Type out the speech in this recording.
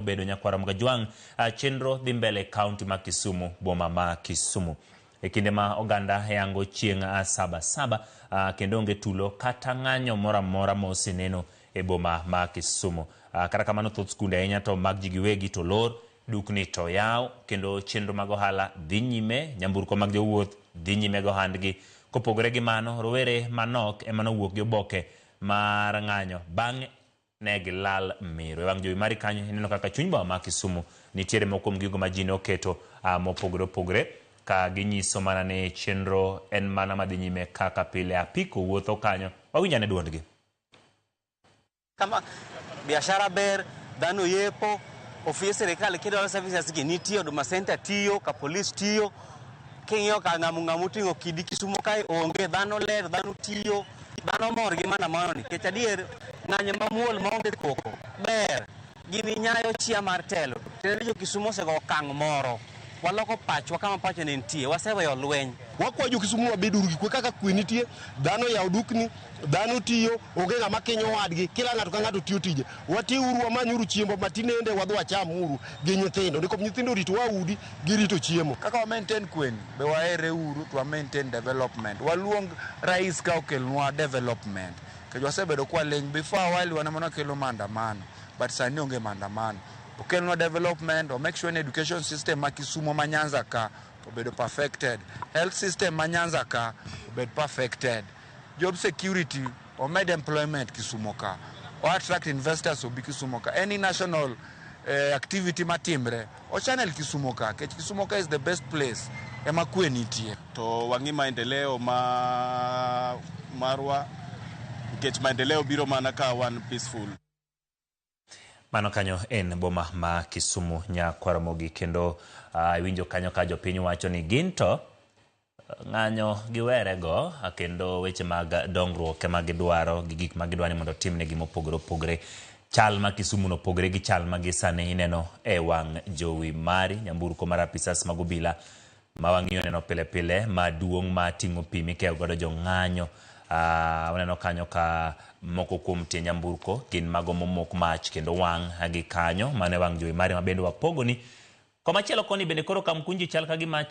Bedo nyakwar Mgajwang', chenro dhi mbele e kaunti ma Kisumu, boma ma Kisumu. E kinde ma oganda yango chieng' saba saba kendo onge tulo kata ng'anyo moro amora ma oseneno e boma ma Kisumu. Kata kamano thoth skunde ahinya to mag ji giwegi to olor, dukni to oyaw kendo chenro mag ohala dhi nyime, nyamburko mag jowuoth dhi nyime gi ohandgi. Kopogore gi mano, rowere manok ema nowuok gi oboke mar ng'anyo bang' ne gilal Meru. E wang' jowi mari kanyo ineno kaka chuny boma ma Kisumu nitiere moko kuom gigo ma ji ne oketo mopogore opogore ka ginyiso mana ni chenro en mana madhi nyime kaka pile. Apiko wuotho kanyo, wawinj ane duondgi. Kama biashara ber, dhano yepo, ofis sirikal kidwaro services gi nitie, Huduma Center tiyo, ka polis tiyo. King'iyo ka ng'amu ng'amu oting'o kidi Kisumo kae onge, dhano ler, dhano tiyo, dhano mor gi maandamano ni. Nikech adier ng'anyo mamuol maonge koko ber. Gini nyayo chia mar telo. Tiende ni jo Kisumo osego okang' moro. Waloko pachwa kama pacho ne nitie, waseweyo lweny. Wakwayo jo Kisumu wabeduru gi kwe kaka kwe nitie, dhano oyawo dukni, dhano tiyo, onge ng'ama kinyo wadgi, kila ng'ato ka ng'ato tiyo tije. Watiuru, wamanyuru chiembwa ma tinende wadhi wachamuru gi nyithindo. Nikop nyithindo oritowa udi, girito chiemo. Kaka wa maintain kwe ni, be wahere uru to wa maintain development. Waluong rais ka okelnwa development. Nikech wasebedo kwa ling', before a while wan ema nwakelo maandamano, but sani onge maandamano. Okelnwa development, o make sure ni education system ma Kisumo ma Nyanza ka obedo perfected. Health system ma Nyanza ka obed perfected. Job security, omed employment Kisumo ka. O attract investors obi Kisumo ka. Any national activity matimre, o channel Kisumo ka. Kech Kisumo ka is the best place ema kwe nitie. To wang'i maendeleo ma marwa nikech maendeleo biro mana ka wan peaceful. Mano kanyo en boma ma Kisumu Nyakwaramogi kendo iwinjo kanyo ka jopiny wacho ni gin to ng'anyo giwerego kendo weche mag dongruok ema gidwaro gi gik ma gidwaro ni mondo otimnegi mopogore opogore. Chal ma Kisumu no opogore gi chal ma gi sani ineno e wang' jowi mari nyamburko mar apisas mag obila ma wang'iyo neno pile pile maduong' ma ting'o pi mikeyo godo jong'anyo. Waneno kanyo ka moko kuom tie nyamburko gin mago momok mach kendo wang' gi kanyo. Mano e wang' jowi mari ma bende wapogoni. Komachielo koni bende koro Kamkunji chal ka gima